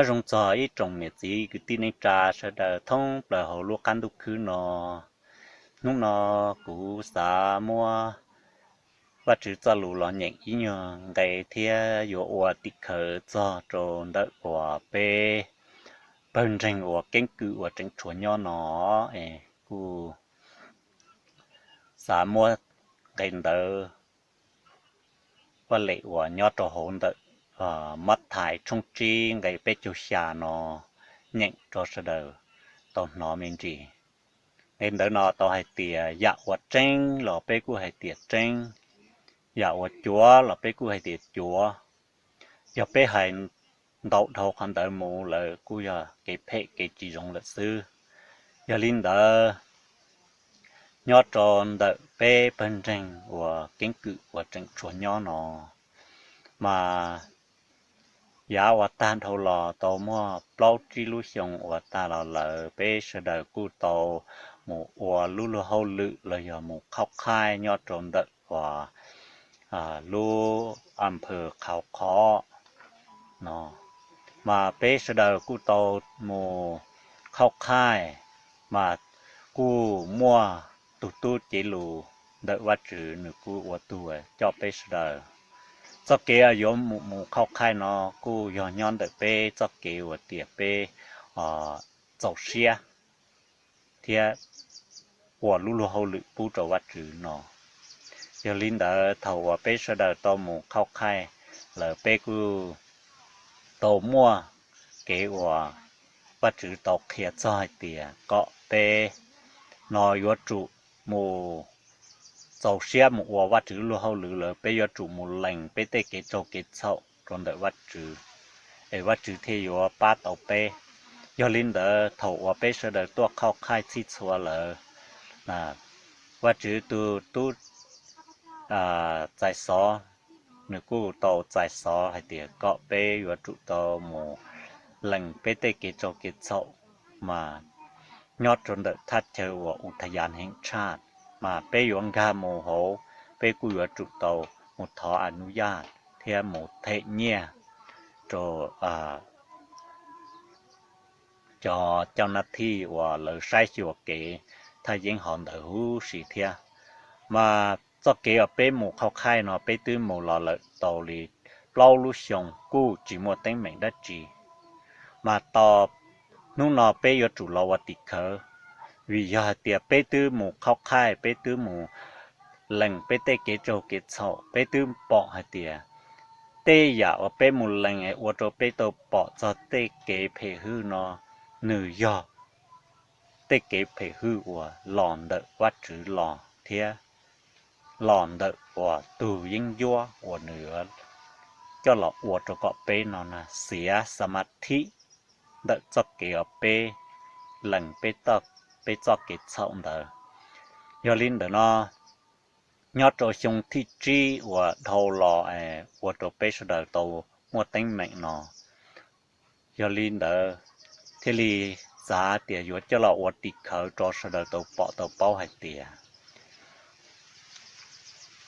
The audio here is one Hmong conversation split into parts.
Nyob zoo txog ib tsoom niam txiv kwv tij neej tsa sawv daws thoob plaws hauv lub qab ntuj khwb no. Hnub no kuv xav muab Vajtswv txoj lus los nyeem ib nyuag nqe thiab yuav ua tim khawv txog rau ntawm uas peb pawg ntseeg uas keeb kwm uas tseem tshuav nyob no, es kuj xav muab nqe ntawv Vaj Lem uas nyob rau hauv ntawm Mathais tshooj tsib nqe peb caug xya no nyeem rau sawv daws tau hnov me ntsis. Nqe ntawv no tau hais tias yam uas tseeb los peb kuj hais tias tseeb, yam uas cuav los peb kuj hais tias cuav. Yog peb hais ntau dhau qhov ntawd mus lawm kuj yog kev phem kev tsis zoo lawm xwb. Yog li ntawd, nyob rau ntawm peb pawg ntseeg uas keeb kwm uas tseem tshuav nyob no, mas yav uas tag dhau los tau muaj plaub tsib lub xyoo uas tag los lawm peb sawv daws kuj tau mus ua lub luag hauj lwm los yog mus qhauj qhaij nyob rau ntawm uas lub a phw qhau qhov no, mas peb sawv daws kuj tau mus qhauj qhaij, mas kuj muaj tus tub cev lus ntawm Vajtswv nws kuj ua tug coj peb sawv daws. Txoj kev yuav mus mus qhauj qhaij no kuj yog nyob ntawm peb txoj kev uas tias peb txaus siab thiab ua lub luag hauj lwm pub rau Vajtswv no. Yog li ntawd thaum uas peb sawv daws tau mus qhauj qhaij lawm peb kuj tau muaj kev uas Vajtswv tau qhia txog hais tias kom peb no yuav tsum mus txaus siab mus ua Vajtswv lub luag hauj lwm lawm peb yuav tsum mus lees peb tej kev tsaug kev txhaum rau ntawm Vajtswv, es Vajtswv thiaj yuav pab tau peb. Yog li ntawd thaum uas peb sawv daws tuaj qhauj qhaij txhij txhua lawm, Vajtswv tus tub txais xov, nws kuj tau txais xov hais tias kom peb yuav tsum tau mus lees peb tej kev tsaug kev txhaum mas nyob rau ntawm thaj chaw uas u thas yas heev tshaj, mas peb yuav nkag mus hauv, peb kuj yuav tsum tau mus thov a nub yaj thiab mus them nyiaj rau cov coj nab thij uas lawv saib xyuas kev thaj yeeb hov ntawd huv si thiab. Mas txoj kev uas peb mus qhauj qhaij no peb twb mus los lawm tau li plaub lub xyoo kuj tsis muaj teeb meem dab tsi. Mas tos hnub no peb yuav tsum los ua tim khawv, vim yog hais tias peb twb mus qhauj qhaij, peb twb mus lees peb tej kev tsaug kev txhaum, peb twb pom hais tias tej yam uas peb mus lees ua rau peb tau pom txog tej kev phem hwj no, nws yog tej kev phem hwj uas los ntawm Vajtswv los thiab los ntawm uas tus yeeb ncuab uas nws coj los ua rau kom peb no na xiav xa ma thib ntawm txoj kev uas peb lees peb txoj kev txhaum ntawd. Yog li ntawd no, nyob rau xyoo thib tsib uas dhau los ua rau peb sawv daws tau muaj teeb meem no, yog li ntawd thiaj li xav tias yuav coj los ua tim khawv rau sawv daws tau pom tau paub hais tias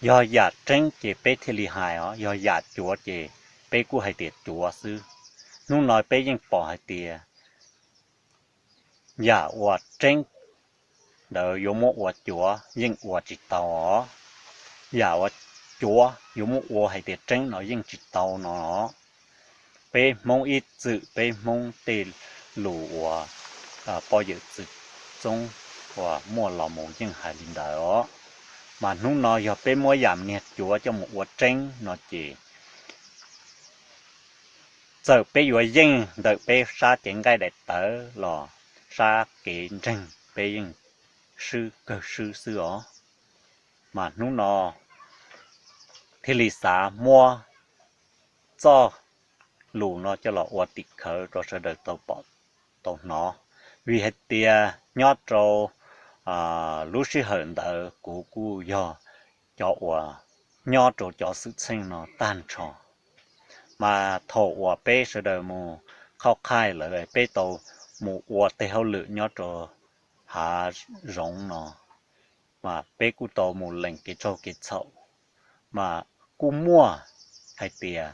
yog yam tseeb ces peb thiaj li hais os, yog yam cuav ces peb kuj hais tias cuav xwb. Hnub no peb yeej pom hais tias yam uas tseeb ntawd yuav muab ua cuav yeej ua tsis tau os. Yam uas cuav yuav muab ua hais tias tseeb no yeej tsis tau no. Peb Hmoob ib txwm peb Hmoob tej lus uas poj yawm txwv txoob uas muaj los mus yeej hais li ntawd os. Mas hnub no yog peb muab yam niag cuav coj mus ua tseeb no ces txawm peb yuav yeej ntawm peb sab cev nqaij daim tawv los sab kev ntseeg peb yeej swb kawg swb xwb os. Mas hnub no thiaj li xav muab txoj lus no coj los ua tim khawv rau sawv daws tau pom tau hnov, vim hais tias nyob rau lub sij hawm ntawd kuv kuj yog cov uas nyob rau cov xwm txheej no tag nrho. Mas thaum uas peb sawv daws mus qhauj qhaij lawm peb tau mus ua tej hauj lwm nyob rau hav zoov no, mas peb kuj tau mus lees kev tsaug kev txhaum, mas kuj muaj hais tias,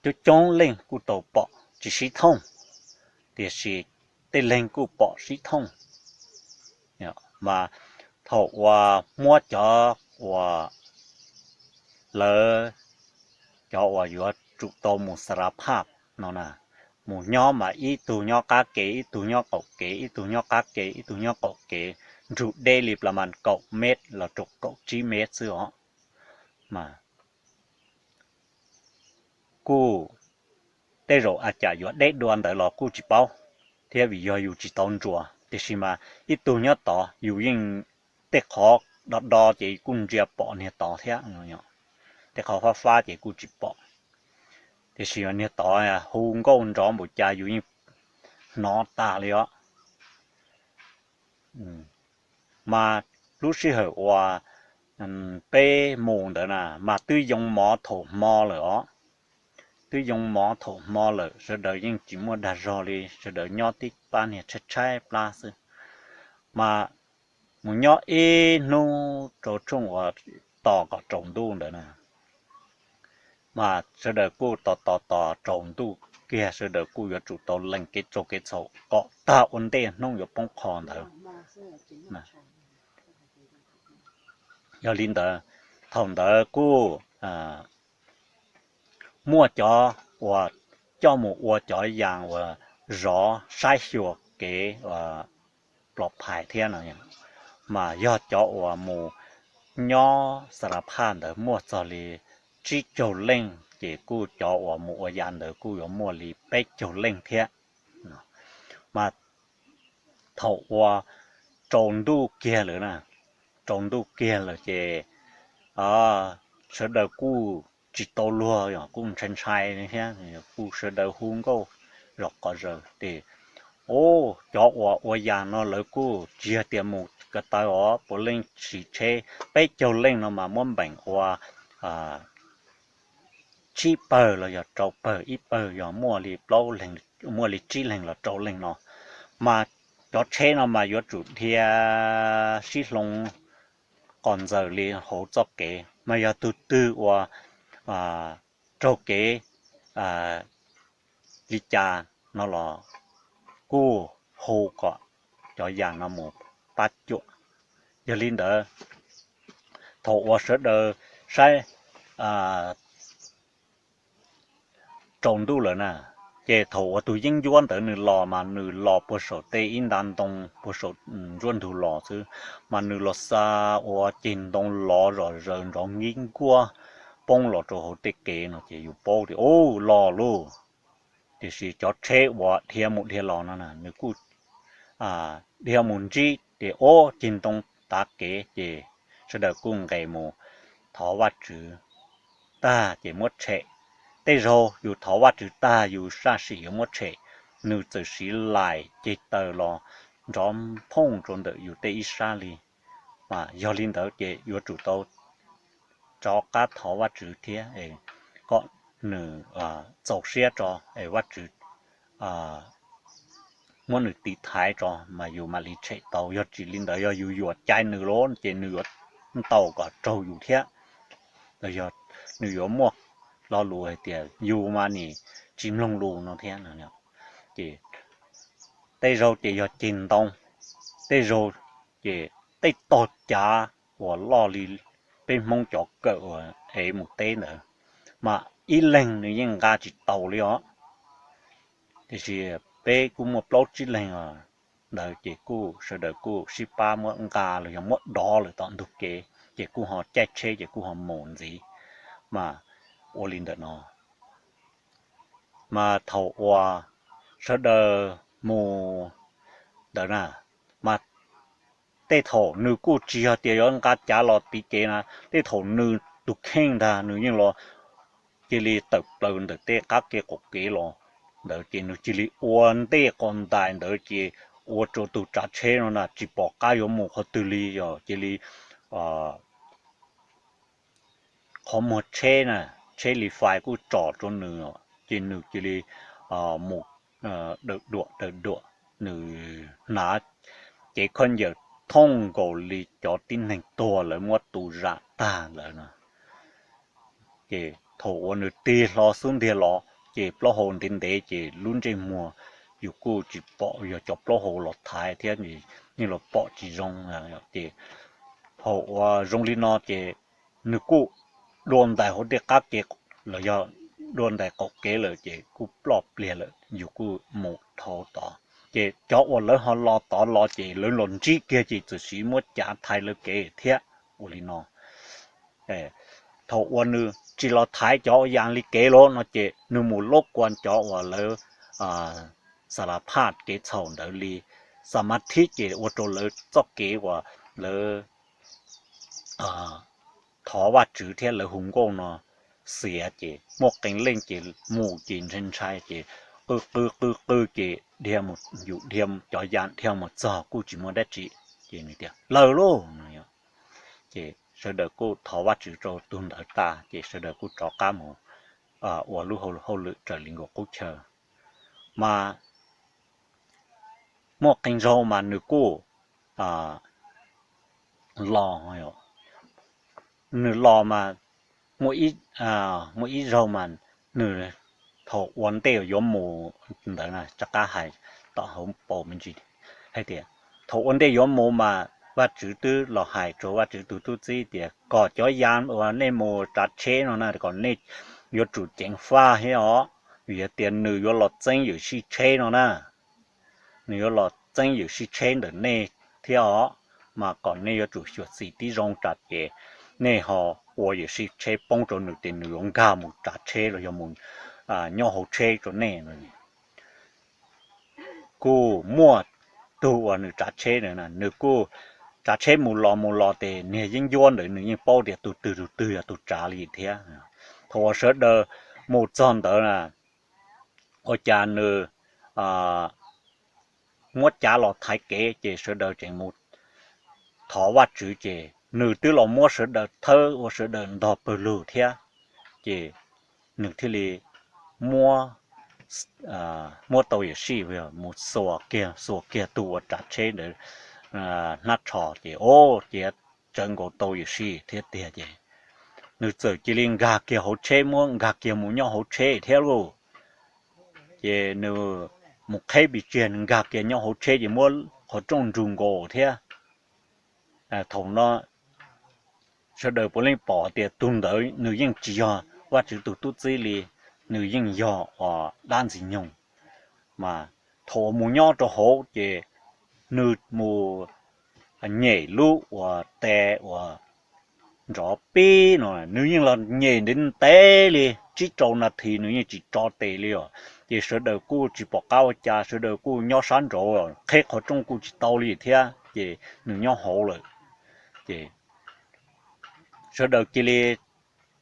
coob coob leej kuj tau pom tsis sib thooj, tiam sis tej leeg kuj pom sib thooj. Mas thaum uas muab cov uas lawv, cov uas yuav tsum tau mus saraphaj no na, mus nyob mas ib tug nyob qab ke, ib tug nyob qaum kev, ib tug nyob qab ke, ib tug nyob qaum kev, nrug deb li plas mas kaum mev los rau kaum tsib mev xwb os. Mas kuj tej zaum a cas yuav deb dua ntawd los kuj tsis paub thiab, vim yog yus tsis tau ntsuas, tiam sis mas ib tug nyob tod yus yeej, tej qhov do do ces kuj ntsia pom niag tod thiab, tej qhov fab fab ces kuj tsis pom, tiam sis niag tod hu nkauj nrov npaum cas yus yeej hnov tas li os. Mas lub sij hawm uas peb mus ntawd na mas twb yoo mov thaum hmo lawm os, twb yoo mov thaum hmo lawm, sawv daws yeej tsis muaj dag zog li, sawv daws nyob tib pab niag tshaib tshaib plab xwb. Mas mus nyob ib hnub rau tshooj uas tos kom tsaus ntuj ntawd na, mas sawv daws kuj tos tos tos tsaus ntuj kiag, sawv daws kuj yuav tsum tau lees kev txaug kev txhaum kom tag ua ntej hnub yuav poob qho ntawd. Yog li ntawd, thaum ntawd kuj muaj cov uas coj mus ua cov yas uas zov saib xyuas kev plov phais thiab no, mas yog cov uas mus nyob saraphaj ntawd muaj txog li tsib caug leej, ces kuj cov uas mus ua yas ntawd kuj yuav muaj li peb caug leej thiab. Mas thaum uas tsaus ntuj kiag lawm na, tsaus ntuj kiag lawm ces sawv daws kuj tsis tau luag, kuj ntshai ntshai thiab, kuj sawv daws hu nkauj zom qhov zaws ces, o, cov uas ua yas no lawv kuj tsis yog tias mus ko taw os, puav leej siv tsheb, peb caug leej no mas muab npeem ua tsib pawg los yog rau pawg, ib pawg yog muaj li plaub, muaj li tsib leeg los rau leeg no, mas cov tsheb no mas yuav tsum dhia sib hloov qos ntxaws li hauv txoj kev, mas yog tug twg uas raug kev li cas no los kuj hu kom cov yas no mus pab cuam. Yog li ntawd, thaum uas sawv daws saib tsaus ntuj lawm na, ces thaum uas tus yeeb ncuab ntawd nws los mas nws los puag saum tej ib nta ntoo puag saum ntsuab ntug los xwb, mas nws los xa ua ceg ntoo lov zom zaws nrov nkib nkuaj poob los rau hauv tej kev no ces yus paub tias, u, los lauj. Tiam sis cov tsheb uas dhia mus dhia los no na nws kuj dhia mus ntsib ces, o, ceg ntoo tav kev ces sawv daws kuj nqes mus thov Vajtswv tag ces muab tshem. Tej zaug yus thov Vajtswv tag yus sam sim yuav muab tshem, nws txawm siv lais ceg taws los nrov phooj rau ntawm yus tej ib sab li. Mas yog li ntawd ces yuav tsum tau rov qab thov Vajtswv thiab kom nws txaus siab tso, es Vajtswv muab nws tiv thaiv tso mas yus mam li tshem tau. Yog tsis li ntawd yog yus yuam cai nws lawm ces nws yuav ntaus kom raug yus thiab, los yog nws yuav muaj lo lus hais tias yus mas nim tsis mloog lus no thiab. Ces tej zaug ces yog ceg ntoo, tej zaug ces tej tog cav uas loj li peb Hmoob cov kawm uas ev mus teb ntawd, mas ib leeg nws yeej nqa tsis taus li os. Tiam sis peb kuj muaj plaub tsib leeg ntawd ces kuj sawv daws kuj sib pab muab nqa los yog muab dov lawm tom ntug kev ces kuj ho caij tsheb ces kuj ho mus ntxiv. Mas ua li ntawm no, mas thaum uas sawv daws mus ntawd na, mas tej thaum nws kuj tsis yog tias yuav nqa cav los tiv kev na, tej thaum nws tus kheej ntag nws yeej los cia li tawm plaws ntawm tej qab kev qaum kev los ntawd ces nws cia li ua ntej qos ntais ntawd ces ua rau tus tsav tsheb no na tsis pom qab yuav mus qhov twg li, yog cia li qhov muag tsheb na, tsheb li fais kuj tsom rau nws, ces nws cia li mus dawm duam dawm duam, nws hnav cev khaub ncaws thooj nkaus li cov tib neeg tuag lawv muab tu zam tag ntawd no. Ces thaum uas nws tig hlo xub ntiag los ces plaub hau ntev ntev ces lub ntsej muag yus kuj tsis pom, yog cov plaub hau los thaiv thiab yeej los pom tsis zoo. Ces thaum uas zoo li no ces nws kuj dua ntais hauv tej qab kev los yog dua ntais qaum kev lawm ces kuj ploj pliag lawm, yus kuj mus dhau tod. Ces cov uas lawv ho los tod los ces lawv los ntsib kiag ces txawm sis muab cav thaiv lawv kev thiab. Ua li no, thaum uas nws tsis los thaiv cov ua yas li kev los no ces nws mus lub kua cov uas lawv xa la phaj kev txhaum ntawd li, xa ma thib ces ua rau lawv txoj kev uas lawv thov Vajtswv thiab lawv hu nkauj no xiav ces muaj qee leej ces mus ces ntshai ntshai ces qw qw qw qw ces dhia mus, yus dhia cov yas dhia mus txog kuj tsis muaj dab tsi. Ces nws tias lawm lauj no. Ces sawv daws kuj thov Vajtswv rau tus ntawd tas ces sawv daws kuj rov qab mus ua lub hauj lwm raws li nkaus qub chaw. Mas muaj qee zaug mas nws kuj los, nws los mas muaj ib zaug mas nws thaum ua ntej yuav mus ntawd na, rov qab hais tom hauv paus me ntsis hais tias thaum ua ntej yuav mus mas Vajtswv twb los hais rau Vajtswv tus tub txib tias kom cov yas uas nej mus tsav tsheb no na kom nej yuav tsum ceev faj thiab os, vim tias nws yuav los txeeb yawm sij tsheb no na. Nws yuav los txeeb yawm sij tsheb ntawm nej thiab os, mas kom nej yuav tsum xyuam xim tib zoo tsam ces nej ho ua yawm sij tsheb poob rau nws ces nws yuav nkag mus tsav tsheb los yog mus nyob hauv tsheb rau nej no. Kuj muaj tug uas nws tsav tsheb na, nws kuj tsav tsheb mus los mus los ces niag yeeb ncuab ntawd nws yeej paub tias tus twg tus twg yog tus tsav li thiab. Thaum uas sawv daws mus txog ntawd na, ua cas nws muab cav los thaiv kev ces sawv daws tseem mus thov Vajtswv ces nws twb los muab sawv daws thawb ua sawv daws ntog pawg lug thiab. Ces nws thiaj li muab, muab tau yawm sij mus xuas kiag, xuas kiag tus uas tsav tsheb ntawd hnab tsho ces o, ces tsawv nkaus tau yawm sij thiab tiag ces nws txawm cia li nkag kiag hauv tsheb, muab nkag kiag mus nyob hauv tsheb thiab lauj. Ces nws mus qheb pes tsawg nws nkag kiag nyob hauv tsheb ces muab qhov rooj nrug nkaus thiab. Thaum no sawv daws puav leej pom tias tus ntawd nws yeej tsis yog Vajtswv tus tub txib li, nws yeej yog dab ntxwg nyoog. Mas thaum uas mus nyob rau hauv ces nws mus nyem lub uas tes uas nrov pib no, nws yeej los nyem ntev ntev li tsib rau nas this nws yeej tsis tso tes li os. Ces sawv daws kuj tsis pom qab ua cas, sawv daws kuj nyob sab nraud qheb qhov rooj kuj tsis tau li thiab ces nws nyob hauv lawm. Ces sawv daws cia li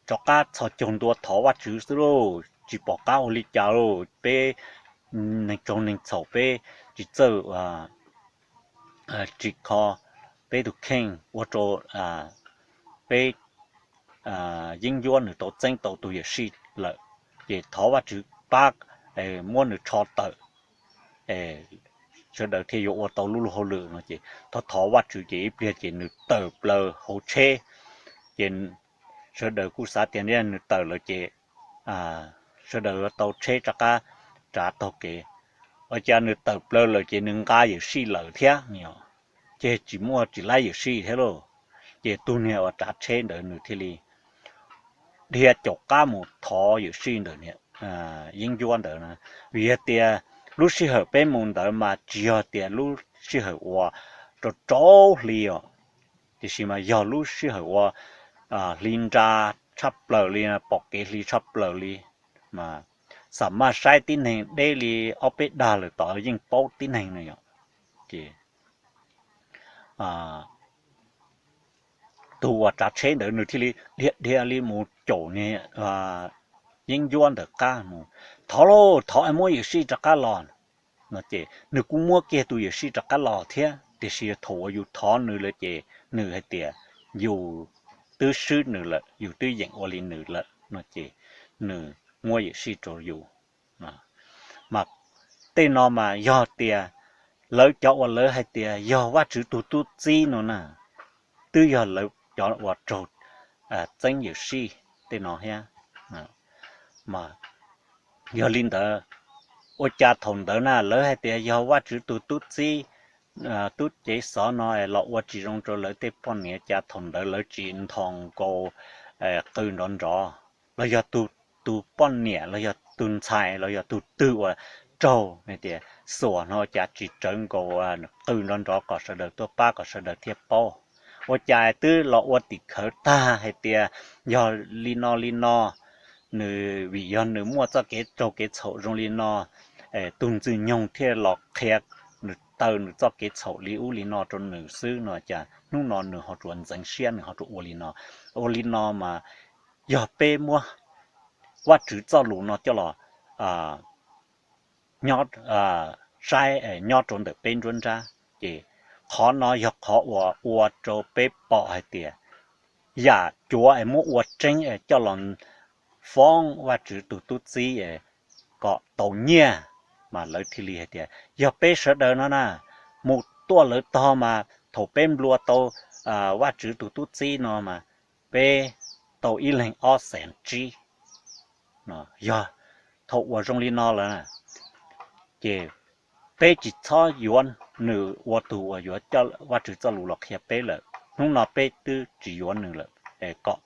rov qab txhos caug ntua thov Vajtswv xwb lauj, tsis pom qab ua li cas lauj, peb neeg tsaug neeg txhaum peb tsis txawj tsim kho peb tus kheej ua rau peb yeeb ncuab nws tau txeeb tau tus yawm sij lawm, ces thov Vajtswv pab muab nws rho tawm sawv daws thiaj yuav ua tau lub lub hauj lwm no ces thov thov Vajtswv ces ib pliag ces nws tawm plaws hauv tsheb. Ces sawv daws kuj xav tias nws tawm lawm ces sawv daws yuav tau tsheb rov qab tsav taug kev. Ua cas nws tawm plaws lawm ces nws nqa yawm sij lawm thiab, ces tsis muaj tsis laib yawm sij thiab lauj. Ces tus niag uas tsav tsheb ntawd nws thiaj li dhia caum qab mus thov yawm sij ntawm yeeb ncuab ntawd na. Vim yog tias lub sij hawm peb mus ntawd mas tsis yog tias lub sij hawm uas rau rau hli os, tiam sis mas yog lub sij hawm uas hli nra tshaj plaws li, pom kev hli tshaj plaws li, mas xam maj saib tib neeg deb li ob peb dag lawm tod yeej paub tib neeg no yom. Ces tus uas tsav tsheb ntawd nws thiaj li dhia dhia li mus caum yeeb ncuab ntawm qab mus, thov lauj, thov es muab yawm sij rov qab los no ces nws kuj muab kiag tus yawm sij rov qab los thiab, tiam sis thaum uas yus thov nws lawm ces nws hais tias yus twb swb nws lawm, yus twb yeem ua li nws lawm no ces nws muab yawm sij rau yus. Mas tej no mas yog tias lawv cov uas lawv hais tias yog Vajtswv tus tub txib no na, twb yog lawv cov uas raug txeeb yawm sij tej no thiab. Mas yog li ntawd, ua cas thaum ntawd na lawv hais tias yog Vajtswv tus tub txib, tub cev xov no los ua tsis zoo rau lawv tej poj niam, cas thaum ntawd lawv tsis nthos nkaus qw nrov nrov, los yog tus poj niam los yog tus ntxhais los yog tus twg uas raug hais tias xuas no cas tsis rawv nkaus qw nrov nrov kom sawv daws tuaj pab kom sawv daws thiaj paub. Ua cas twb los ua tim khawv tag hais tias yog li no li no, nws vim yog nws muaj txoj kev raug kev txhaum zoo li no, tus ntxwg nyoog thiaj los qhia nws taw nws txoj kev txhaum li ub li no rau nws xwb no cas hnub no nws ho tsuas ntxeev siab nws ho tsuas ua li no. Ua li no mas yog peb muab Vajtswv txoj lus no coj los nyob, saib nyob rau ntawm peb nruab nrab ces qhov no yog qhov uas ua rau peb pom hais tias yam cuav es muab ua tseeb es coj los foob Vajtswv tus tub txib kom tau nyiaj, mas lawv thiaj li hais tias yog peb sawv daws no na mus tuaj lawv tog mas thaum peb nplua tau Vajtswv tus tub txib no mas peb tau ib leeg ob xees tsib. Yog thaum uas zoo li no lawm ces peb tsis txhob yuav nws ua tus uas yuav coj Vajtswv txoj lus los qhia peb lawm. Hnub no peb twb tsis yuav nws lawm es kom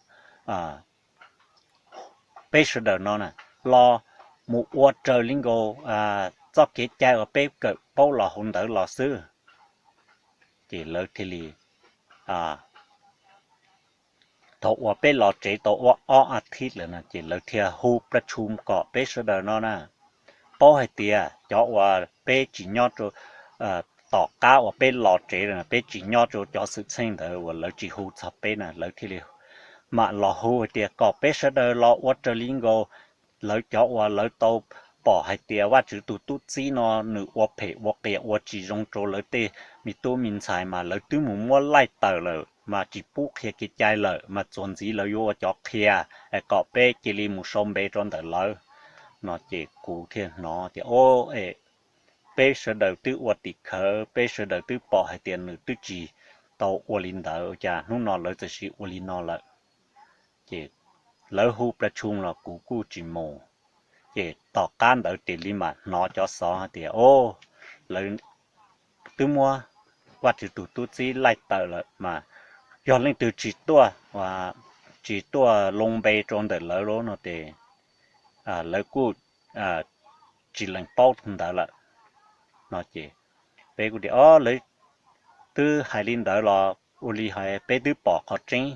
peb sawv daws no na los mus ua raws li nkaus txoj kev cai uas peb kawm paub los hauv ntawd los xwb. Ces lawv thiaj li, thaum uas peb los tsev tau ua ob a thiv lawm no ces lawv thiaj hu pla tshum kom peb sawv daws no na paub hais tias cov uas peb tsis nyob rau, tom qab uas peb los tsev lawm peb tsis nyob rau cov xwm txheej ntawd uas lawv tsis hu txog peb na, lawv thiaj li mam los hu hais tias kom peb sawv daws los ua raws li nkaus lawv cov uas lawv tau pom hais tias Vajtswv tus tub txib no nws ua phem ua qias ua tsis zoo rau lawv tej me tub me ntxhais mas lawv twb mus muab laij tawm lawm mas tsis pub qhia kev cai lawm mas txuas ntxiv lawv yuav ua cov qhia, kom peb cia li mus sau npe rau ntawm lawv. No ces kuv thiaj hnov tias o, peb sawv daws twb ua tim khawv, peb sawv daws twb pom hais tias nws twb tsis tau ua li ntawd, cas hnub no lawv txawm sim ua li no lawm. Ces lawv hu pla tshum los kuv kuj tsis mus. Ces tom qab ntawd tes li mam hnov cov xov hais tias o, lawv twb muab Vajtswv tus tub txib laij tawm lawm mas yog leej twg tsis tuaj, tsis tuaj loo npe rau ntawm lawv lub no ces lawv kuj tsis lees paub ntawd lawm no ces peb kuj tias o, lawv twb hais li ntawd los ua li hais peb twb pom qhov tseeb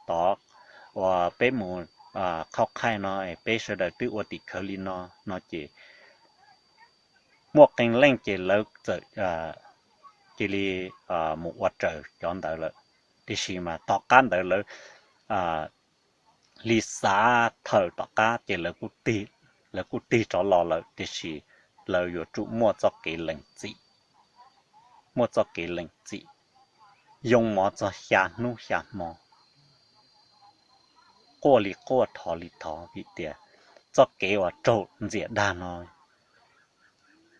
tod uas peb mus khauj qhaij no peb sawv daws twb ua tim khawv li no no ces muaj qee leej ces lawv txawm cia li mus ua raws cov ntawd lawm. Tiam sis mas tom qab ntawd lawv li xav thawm tom qab ces lawv kuj tig rov los lawm, tiam sis lawv yuav tsum muaj txoj kev lees txim, muaj txoj kev lees txim, yoo mov txog xya hnub xya hmo, quaj li quaj thov li thov vim tias txoj kev uas raug ntxias dag no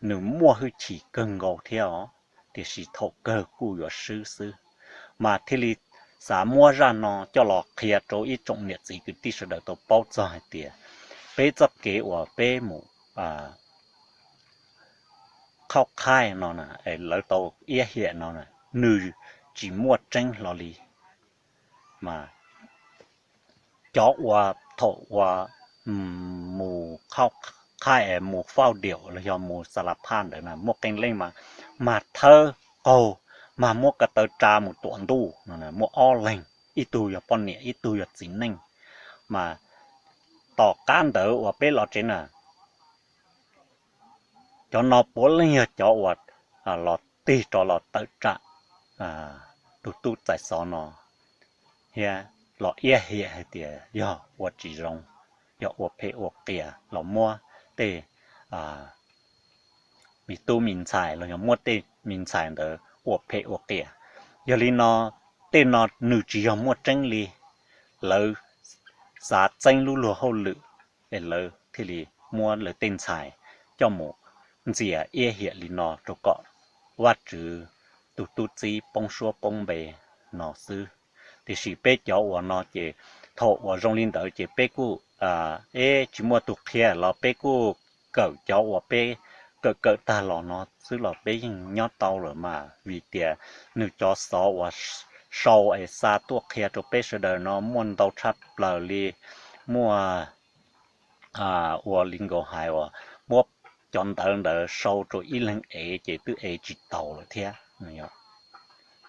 nws muaj hwj chim kawg nkaus thiab os, tiam sis thaum kawg kuj yuav swb xwb. Mas thiaj li xav muab zaj no coj los qhia rau ib tsoom niam txiv kwv tij sawv daws tau paub txog hais tias peb txoj kev uas peb mus khauj qhaij no na, lawv tau iab hiam no na, nws tsis muaj tseeb hlo li. Mas cov uas thaum uas mus khauj qhaij es mus fauj diam los yog mus xa la phaj ntawd na muaj qee leej mas mag thawb qaug, mag muab ko taw tsa mus tuam ntuj no muaj ob leeg, ib tug yog poj niam ib tug yog txiv neej. Mas tom qab ntawd uas peb los tsev na, cov no puav leej yog cov uas los tig rov los tawm tsam tus tub txais xov no thiab los iab hiam hais tias yog ua tsis zoo, yog ua phem ua qias los muab tej me tub me ntxhais los yog muab tej me ntxhais ntawd ua phem ua qias. Yog li no tej no nws tsis yog muaj tseeb li, lawv xav txeeb lub luag hauj lwm es lawv thiaj li muab lawv tej ntxhais coj mus ntxias iab hiam li no rau kom Vajtswv tus tub txib poob suab poob npe no xwb. Tiam sis peb cov uas no ces thaum uas zoo li ntawd ces peb kuj eb, tsis muaj tus qhia los peb kuj kawm cov uas peb kawm kawm tag los no xwb los peb yeej nyob tau lawm mas, vim tias nws cov xov uas sau es xa tuaj qhia rau peb sawv daws no muaj ntau tshaj plaws li, muaj ua li nkaus hais uas muab cov ntawv ntawd sau rau ib leeg ev ces twb ev tsis taus lawm thiab.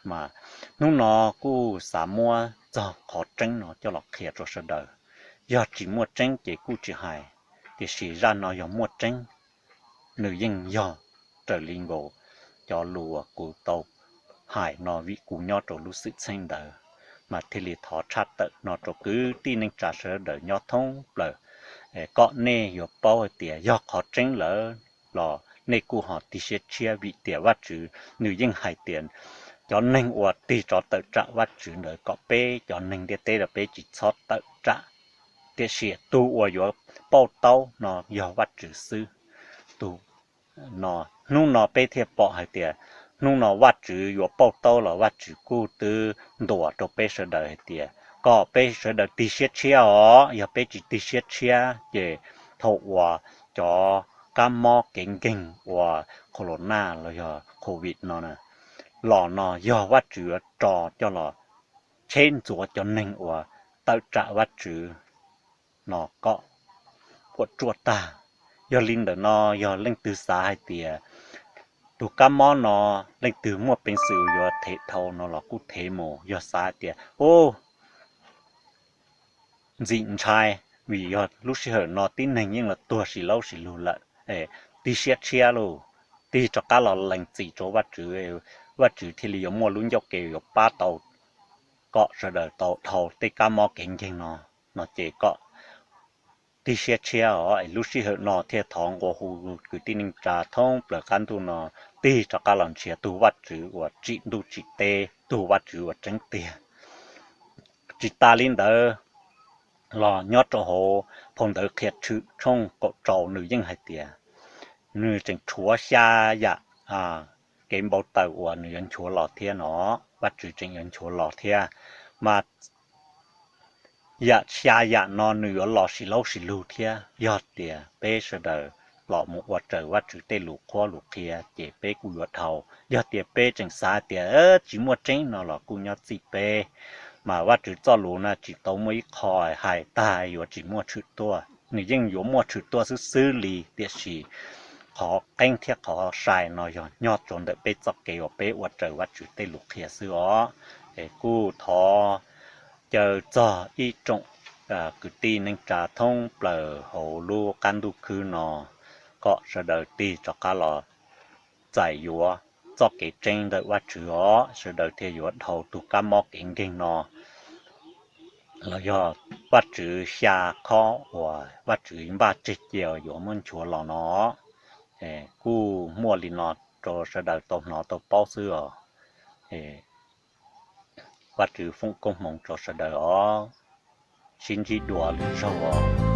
Mas hnub no kuj xav muab txog qhov tseeb no coj los qhia rau sawv daws. Yog tsis muaj tseeb ces kuj tsis hais, tiam sis zaj no yog muaj tseeb, nws yeej yog raws li nkaus cov lus uas kuv tau hais no vim kuv nyob rau lub xwm txheej ntawd, mas thiaj li thov tshaj tawm no rau kwv tij neej tsa sawv daws nyob thoob plaws, kom nej yuav paub hais tias yog qhov tseeb lawm los nej kuj ho tig siab tshiab vim tias Vajtswv nws yeej hais tias cov neeg uas tig rov tawm tsam Vajtswv ntawd kom peb cov neeg ntiaj teb los peb tsis txhob tawm tsam, tiam sis tus uas yuav pauj taub no yog Vajtswv xwb. Tus no, hnub no peb thiaj pom hais tias hnub no Vajtswv yuav pauj taub los Vajtswv kuj twb ntuas rau peb sawv daws hais tias kom peb sawv daws tig siab tshiab os, yog peb tsis tig siab tshiab ces thaum uas cov kab mob kev nkeeg uas corona los yog covid no los no yog Vajtswv yuav tso coj los tsheb ntxuav cov neeg uas tawm tsam Vajtswv no kom puas tsuaj tag. Yog li ntawm no, yog leej twg xav hais tias tus kab mob no leej twg muaj peev xwm yuav thev dhau no los kuj thev mus. Yog xav hais tias ub, ntxim ntshai, vim yog lub sij hawm no tib neeg yeej los tuag sis laub sis lug lawm, tig siab tshiab lauj, tig rov qab los lees txim rau Vajtswv, Vajtswv thiaj li yuav muaj lub ncauj ke yuav pab tau kom sawv daws tau dhau tej kab mob kev nkeeg no, no ces kom tig siab tshiab os. Es lub sij hawm no thiaj thov nqua hu kwv tij neej tsa thoob plaws qab ntuj no tig rov qab los nrhiav tug Vajtswv uas tsim ntuj tsim teb, tug Vajtswv uas tseeb tiag. Tsis tas li ntawd los nyob rau hauv phau ntawv Qhia Tshwm tshooj kaum rau nws yeej hais tias nws tseem tshuav xya yam kev npau taws uas nws yuav nchuav los thiab no, Vajtswv tseem yuav nchuav los thiab. Mas yam xya yam no nws yuav los sis laub sis lug thiab. Yog tias peb sawv daws los mus ua raws Vajtswv tej lus qhuab lus qhia ces peb kuj yuav dhau. Yog tias peb tseem xav tias tsis muaj tseeb no los kuj nyob txij peb, mas Vajtswv txoj lus na tsis tau muaj ib qho hais tag yuav tsis muaj tshwm tuaj, nws yeej yuav muaj tshwm tuaj xwb xwb li, tiam sis qhov qeeb thiab qhov sai no yog nyob rau ntawm peb txoj kev uas peb ua raws Vajtswv tej lus qhia xwb os. Es kuj thov caw txog ib tsoom kwv tij neej tsa thoob plaws hauv lub qab ntuj khwb no kom sawv daws tig rov qab los txais yuav txoj kev tseeb ntawm Vajtswv os, sawv daws thiaj yuav dhau tus kab mob kev nkeeg no los yog Vajtswv xya khob uas Vajtswv npaj tseg cia yuav muab nchuav los no. Kuj muaj li no rau sawv daws tau hnov tau paub xwb os. Vajtswv foom koob hmoov rau sawv daws os. Sib ntsib dua lwm zaug os.